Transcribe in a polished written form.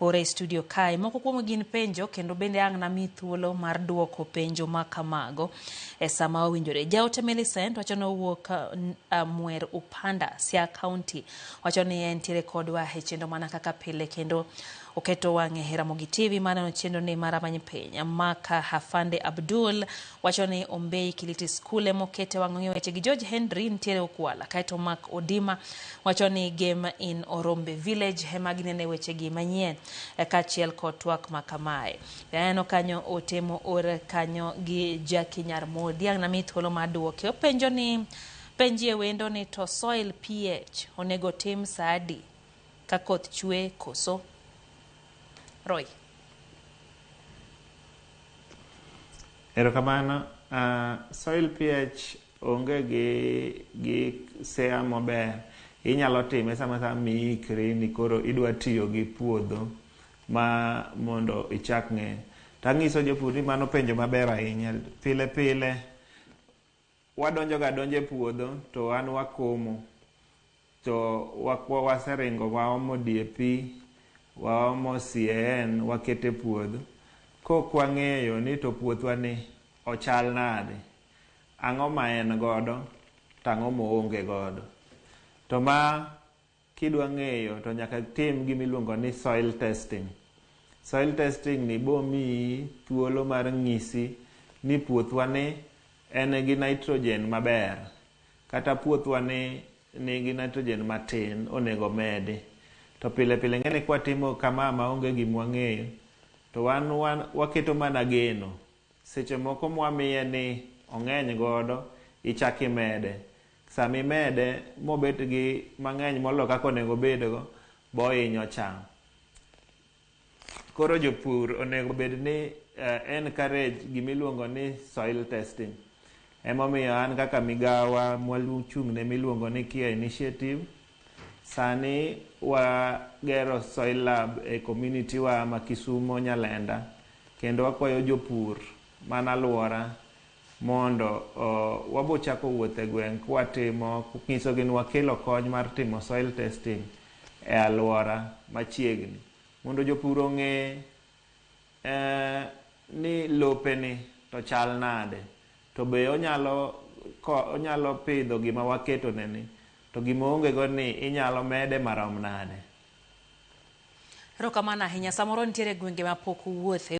Ore e studio kae. Moko kuom gin penjo kendo bende ang' nami thuolo mar duoko penjo ma kamago e sama owinjore. Jaote Millicent wacho ni owuok Mwer Upanda, Siaya County. Wacho ni entiere kodwa e chenro mana kaka pile kendo oketo wang'e e Ramogi TV maneno chenro ni mar Amany Piny. Maka Hafande Abdul wacho ni Ombei Kiliti School emokete wang'e ong'e weche gi George Henry nitiere Okwala. Kaeto Mark Odima wacho ni Game in Orombe Village ema ginene wechegi manyien kaachiel kod twak ma kamae. Aneno kanyo ote moor kanyo gi Jackie Nyarmodi ang' nami thuolo mar duoke. Openjo ni penjie wendo ni to soil pH onego tim saa adi ka koth chwe koso? Roy. Erokamano. Soil pH onge gi sea maber. Inyalo time sama sama miikri ni koro idwa tiyo gi puodho ma mondo ichak ng'e. Tang'iso jopur ni mano penjo maber ahinya. Pile pile wadonjo ga adonja e puodho to an wakomo. To waseringo waomo DAP, waomo CAN waketo e puodho. Kok wang'eyo ni to puothwa ni ochal nade. Ang'o ma en godo to ang'o moonge godo. To ma kidwa ng'eyo to nyaka tim gima iluongo ni soil testing. Soil testing ni bo miyi thuolo mar ng'isi ni puothwa ni en gi nitrogen maber kata puothwa ni nigi nitrogen matin onego medi. To pile pile ng'eni kwatimo kama maonge gima wang'eyo to wan waketo mana geno. Seche moko mwamiye ni ong'eny godo ichak imede. Sama imede mobet gi mang'eny molo kaka onego obedgo bohinyo cham. Koro jopur onego bed ni encourage gimiluongo ni soil testing. Emomiyo an kaka migawa mwachung'ne miluongo ni Kia Initiative, sani wagero soil lab e community wa ma Kisumo Nyalenda kendo wakwayo jopur man aluora mondo wabo chako wuoth e gweng' kwatimo nyisogi ni wakelo kony mar timo soil testing e aluora machiegni mondo jopur ong'e ni lope ni to chal nade to be onyalo pidho gima waketo ne ni to gima oonge go ni inyalo mede marom nade. Erokamano ahinya. Samoro nitiere gwenge ma pok uwuothe.